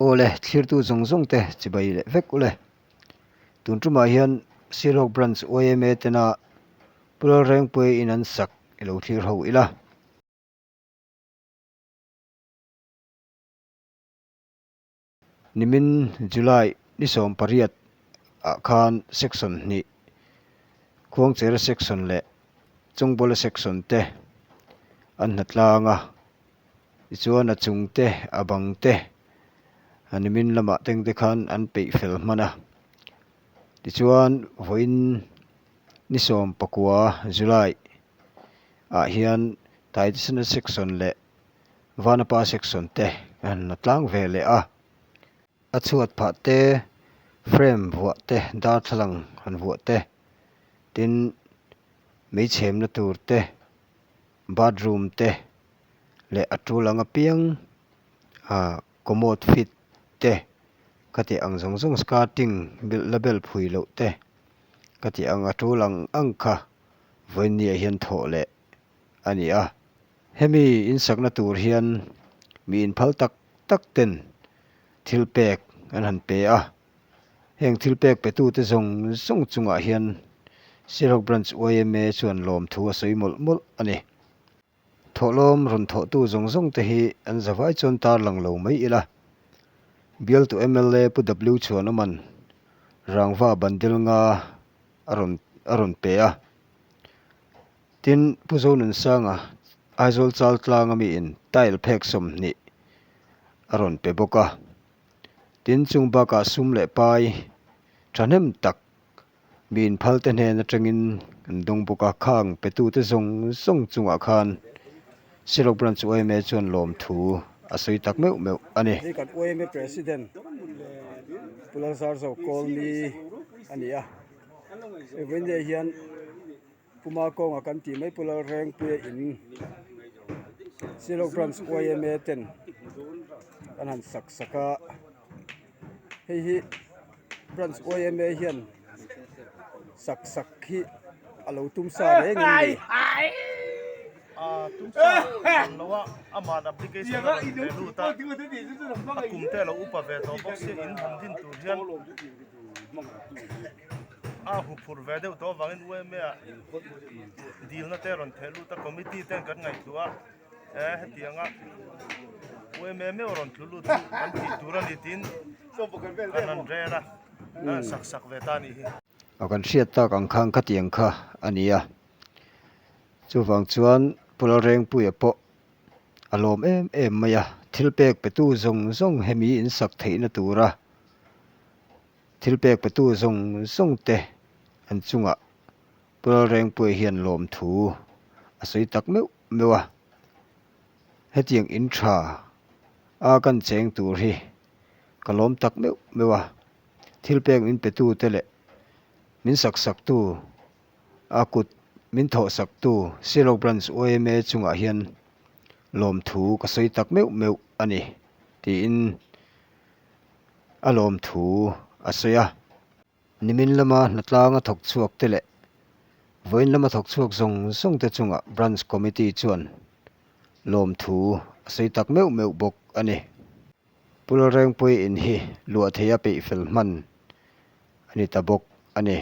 Aw le, thlirtu zawng zawng te chibai leh vek ule. Tun tumah hian Sialhawk Branch yma tena Pu Lalrengpuia in an sak i lo thlir ho ila. Nimin July ni 18 ah khan Section hnih, Khuangchera Section leh Chawngbawla Section te an hnatlang a, tichuan a chung te, a bang te nimin lamah teng te khan an peih fel hman a. Tichuan vawiin ni 19 July ah hian Taitesena Section leh Vanapa section te a han la tlang ve leh a, a chhuat phah te, frame vuah te, darthlalang han vuah te, tin meichhemna tur te, bathroom te leh a tul ang apiang ah commode fit te khati ang zawng zawng skirting bilh la bel phui loh te khati ang a tul ang ang kha vawiinniah hian thawh leh a ni a. Hemi insakna tur hian mi inphal tak tak ten thil pek an han pe a, heng thil pek petute zawng zawng chungah hian Sialhawk Branch yma chuan lawmthu a sawi mawlh mawlh a ni. Thawhlawm rawn thawhtu zawng zawng te hi an zavai chuan tarlang lo mai ila. Bialtu mla Pu W Chhuanawman rangva bandel nga a rawn a rawn pe a. Tin, Pu Zonunsanga, Aizawl Chaltlang a miin tile phek 20 a rawn pe bawk a. Tin, chung bakah sum leh pai thahnem tak mi inphalte hnen atangin an dawng bawk a. Khang petute zawng zawng chungah khan Silawk Branch yma chuan lawmthu a sawi tak meuh meuh a ni. Hei kan yma President Pu Lalzarzo Kawlni a ni a. Hei vawiin hian Puma kawnga kan tih mai Pu Lalrengpuia in Silawk Branch yma ten an han sak sak a, hei hi Branch yma hian sak sak hi a lo tum sa reng em ni? A huphurh ve deuh tawh avangin UMA ah dilna te a rawn theh lut a, committee ten kan ngaihtuah a, e hetianga UMA meuh a rawn tlu lut chu kan tih tur a ni tiin kan han rel a, kan han sak sak ve ta a nih hi. A kan hriat tak ang khan khatiang kha a ni a, chuvang chuan Pu Lalrengpuia pawh a lawm em em mai a, thil pek petu zawng zawng hemi insak theihna tura Thil pek petu zawng zawng te an chungah Pu Lalrengpuia hian lawmthu a sawi tak meuh meuh a, hetiang in tha a kan cheng tur hi ka lawm tak meuh meuh a, thil pek min petu te leh min sak sak tu a kut min thawh sak tu Silawk Branch yma chungah hian lawmthu ka sawi tak meuh meuh a ni tiin a lawmthu a sawi a. Nimin lama hnatlanga thawk chhuak te leh vawiin lama thawk chhuak zawng zawng te chungah Branch Committee chuan lawmthu a sawi tak meuh meuh bawk a ni. Pu Lalrengpuii in hi luah theia peih fel hman a ni ta bawk a ni.